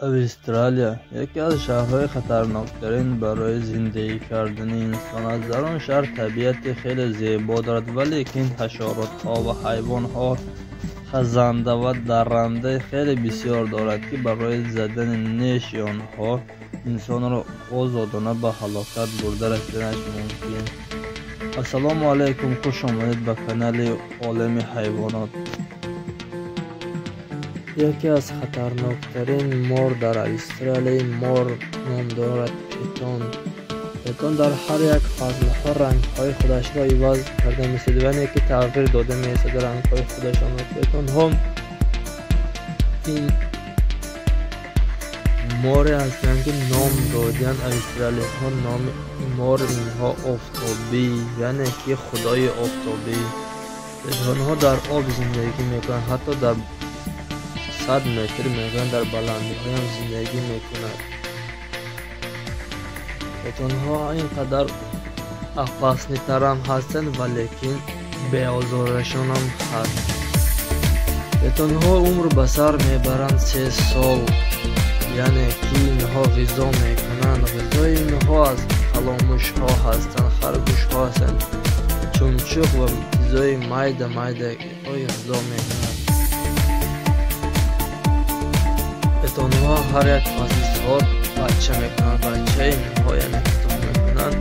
Австралия яке аз шаҳрҳои хатарноктарин барои зиндагӣ кардани инсон аст. Дар он шаҳр табиати хеле зебо дорад, валекин ҳашаротҳо ва ҳайвонҳо хазанда ва даррандаи хеле бисёр дорад, ки барои задани неши онҳо инсонро озодона ба ҳалокат бурда расиданаш мумкин. Ассалому алайкум, хуш омадед ба канали Олами ҳайвонот. Яке аз хатарноктарин мор дар Австралия мор ном дорад питон. Питон дар ҳар як фаслҳо рангҳои худашро иваз карда месозад, яъне ки тағйир дода месозад рангҳои худашонро. Питонҳо ин море ҳастанд, ки ном додианд австралиҳо номи мор инҳо офтобӣ, яъне ки худои офтобӣ. Питонҳо дар об зиндагӣ мекунанд, ҳатто дар 100 метр мегӯянд дар баландиҳоям зиндагӣ мекунад. Питонҳо ин қадар опаснитарам ҳастанд, валекин беозорашонам ҳаст. Питонҳо умр ба сар мебаранд 3 сол, яъне ки инҳо ғизо мекунанд. Ғизои инҳо аз каломушҳо ҳастанд, харгӯшҳо ҳастанд, чумчуқ ва чизҳои майда майдаҳои ғизо мекунанд. Питонҳо ҳар як фасли сол бача мекунанд. Бачаи инҳо яъне ки тухм мекунанд.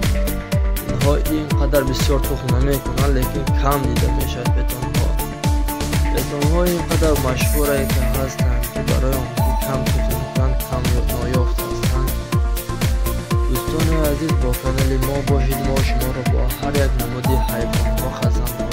Инҳо ин қадар бисёр тухм намекунанд, лекин кам дида мешавад питонҳо. Питонҳо ин қадар машҳурае ки ҳастанд, ки барои онҳо кам тухм мекунанд, кам ноёфт ҳастанд. Дӯстони азиз, бо канали мо бошед, мо шуморо бо ҳар як намуди ҳайвонҳо, хазандаҳо